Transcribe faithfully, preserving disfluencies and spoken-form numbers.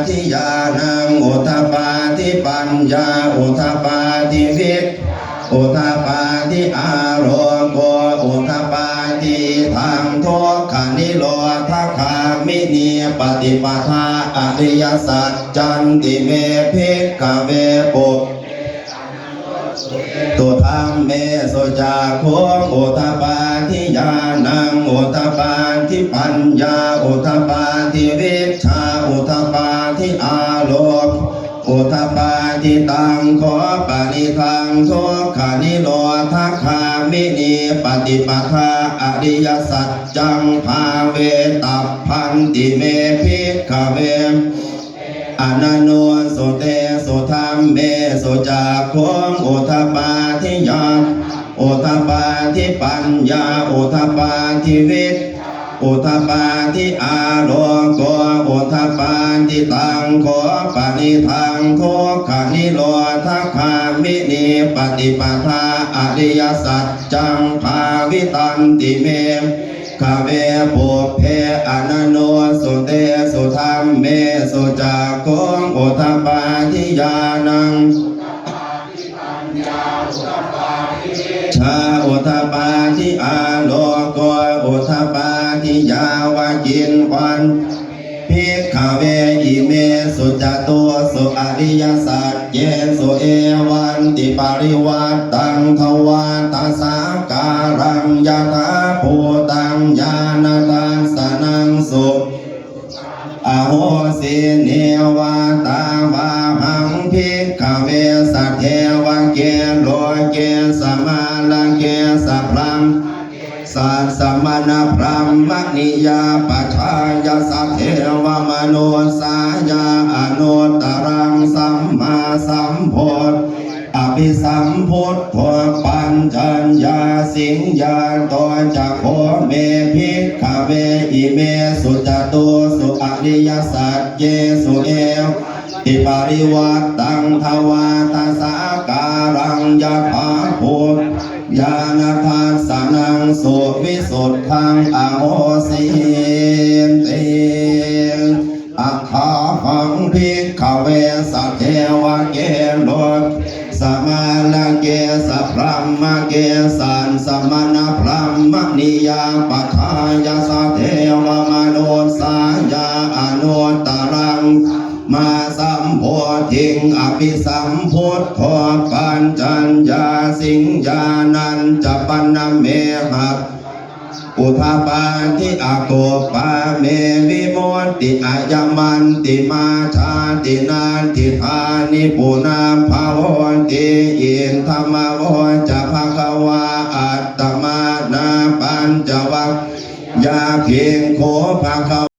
udapādi ñāṇaṃ udapādi paññā udapādi vijjā udapādi āloko udapādi. Idaṃ dukkhanirodhagāminī paṭipadā ariyasaccanti me bhikkhave pubbe ananussutesu dhammesu cakkhuṃ udapādi ñāṇaṃ udapādi paññā udapādi vijjā udapādi āloko udapādi. Taṃ kho panidaṃ dukkhanirodhagāminī paṭipadā ariyasaccaṃ bhāvetabbanti me bhikkhave ananussutesu dhammesu cakkhuṃ udapādi ñāṇaṃ udapādi paññā udapādi vijjā udapādi āloko udapādi. Taṃ kho panidaṃ dukkhanirodhagāminī paṭipadā ariyasaccaṃ bhāvitanti me bhikkhave pubbe ananussutesu dhammesu cakkhuṃ udapādi ñāṇaṃ udapādi vijjā udapādi āloko udapādi. Yāvakīvañca me bhikkhave imesu catūsu ariyasaccesu evantiparivaṭṭaṃ dvādasākāraṃ yathābhūtaṃ ñāṇadassanaṃ su ahosi. Neva tāvāhaṃ bhikkhave sadevake loke samārake sabrahmake sassamaṇabrāhmaṇiyā pajāya sadevamanussāya anuttaraṃ sammāsambodhiṃ abhisambuddho paccaññāsiṃ. Yato ca kho me bhikkhave imesu catūsu ariyasaccesu evantiparivaṭṭaṃ dvādasākāraṃ yathābhūtaṃ ñāṇadassanaṃ suvisuddhaṃ ahosīti. Athāhaṃ bhikkhave sadevake loke samārake sabrahmake sassamaṇabrāhmaṇiyā pajāya sadevamanussāya anuttaraṃ sammāsambodhiṃ abhisambuddho paccaññāsiṃ. Ñāṇañca pana me hattha udapādi akuppā me vimutti ayamantimā jāti natthidāni punabbhavoti. Idamavoca bhagavā. Attamanā pañcavaggiyā bhikkhū bhagavato